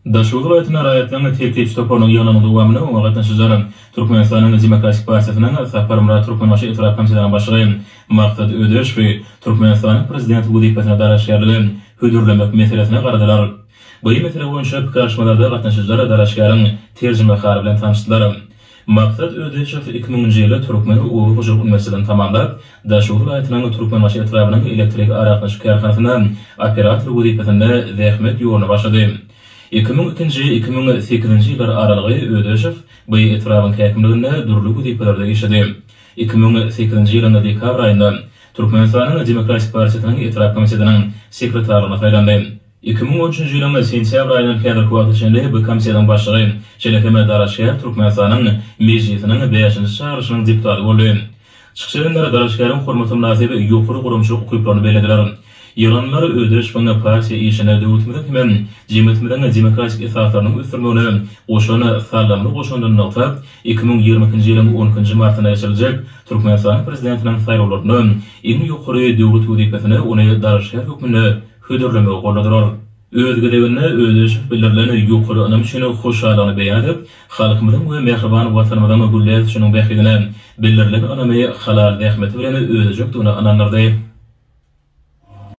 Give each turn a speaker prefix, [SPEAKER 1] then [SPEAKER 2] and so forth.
[SPEAKER 1] Daşoguz welaýatynda raýatlaryň teklipçi toparynyň ýygnagynyň dowamynda oňa gatnaşyjylar Türkmenistanyň Demokratik partiýasynyň Saparmyrat Türkmenbaşy etrap komitetiniň başlygy Maksat Ödeşowy Türkmenistanyň Prezidenti wezipesine dalaşgärlige hödürlemek meselesine garadylar. Bu mesele boýunça pikir alyşmalarda gatnaşyjylar dalaşgäriň terjimehaly bilen tanyşdylar. Maksat Ödeşow 2000-nji ýylda Türkmen oba hojalyk uniwersitetini tamamlap, Daşoguz welaýatynyň Türkmenbaşy etrabynyň elektrik aragatnaşyk kärhanasynda operator wezipesinde zähmet ýoluna başlady. 2002-nji, 2008-nji ýyllar aralygy Ödeşow bu etrabyň häkimliginde dürli wezipelerde işledi. 2008-nji ýylyň dekabr aýynda Türkmenistanyň Demokratik partiýasynyň etrap komitetiniň sekretarlygyna saýlandy. 2013-nji ýylyň sentýabr aýyndan häzirki wagta çenli bu komitetiň başlygy, şeýle hem dalaşgär Türkmenistanyň Mejlisiniň bäşinji çagyryşynyň deputaty boldy. Çykyş edenler dalaşgäriň hormata mynasyp ýokary guramaçylyk ukyplaryny bellediler. Ýygnananlar Ödeşowyň partiýa işine, döwletimiziň hemem jemgyýetimiziň demokratik esaslarynyň ösdürilmegine goşan saldamly goşandyny nygtap, 2022-nji ýylyň on ikinji martynda geçiriljek Türkmenistanyň Prezidentiniň saýlawlarynda iň ýokary döwlet wezipesine ony dalaşgär hökmünde hödürlemegi goldadylar. Öz gezeginde Ödeşow bildirilen ýokary ynam üçin hoşallygyny beýan edip, halkymyzyň we mähriban Watanymyzyň gülläp ösüşiniň bähbidine bildirilen ynamy halal zähmeti bilen ödejekdigine ynandyrdy.